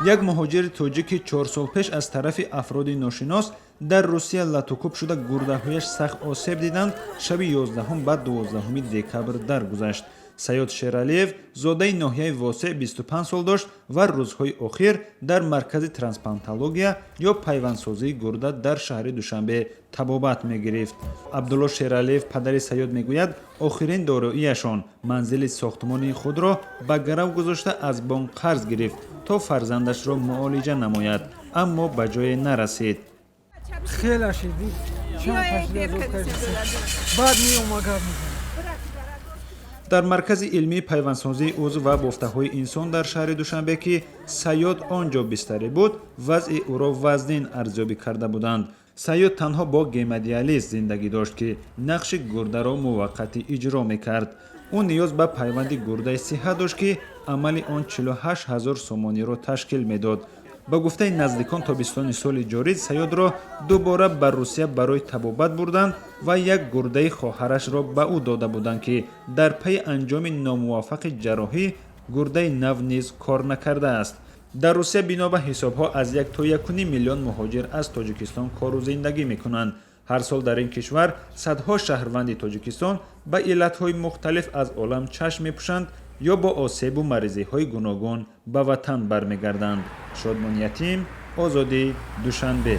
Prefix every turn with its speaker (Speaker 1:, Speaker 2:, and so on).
Speaker 1: Як муҳоҷири тоҷик, ки 4 сол пеш аз тарафи афроди ношинос дар Русия латукӯб шуда, гурдаҳояш сахт осеб диданд, шаби 11 ба 12 декабр даргузашт. Саёд Шералиев, зодаи ноҳияи Восеъ, 25 сол дошт ва рӯзҳои охир дар маркази трансплантология ё пайвандсозии гурда дар шаҳри Душанбе табобат мегирифт. Абдулло Шералиев, падари Саёд, мегӯяд, охирин дороияшон, манзили сохтмонии худро ба гарав гузошта, аз бонк қарз гирифт, то фарзандашро муолиҷа намояд, аммо ба ҷое нарасид.
Speaker 2: Хеле шидӣ чанд баъд меома, гап мезанам.
Speaker 1: Дар маркази илмии пайвандсозии узв ва бофтаҳои инсон дар шаҳри Душанбе, ки Саёд он ҷо бистарӣ буд, вазъи ӯро вазнин арзёбӣ карда буданд. Саёд танҳо бо гемодиализ зиндагӣ дошт, ки нақши гурдаро муваққатӣ иҷро мекард. Ӯ ниёз ба пайванди гурдаи сиҳат дошт, ки амали он 48 ҳазор сомониро ташкил медод. Ба гуфтаи наздикон, тобистони соли ҷорӣ Саёдро дубора ба Русия барои табобат бурданд ва як гурдаи хоҳарашро ба ӯ дода буданд, ки дар пайи анҷоми номуваффақи ҷарроҳӣ гурдаи нав низ кор накардааст. Дар Русия, бино ба ҳисобҳо, аз 1 то 1.5 миллион муҳоҷир аз Тоҷикистон кору зиндагӣ мекунанд. Ҳар сол дар ин кишвар садҳо шаҳрванди Тоҷикистон ба иллатҳои мухталиф аз олам чашм мепӯшанд ё бо осебу маризиҳои гуногун ба ватан бармегарданд. Шодмон Ятим, Озодӣ, Душанбе.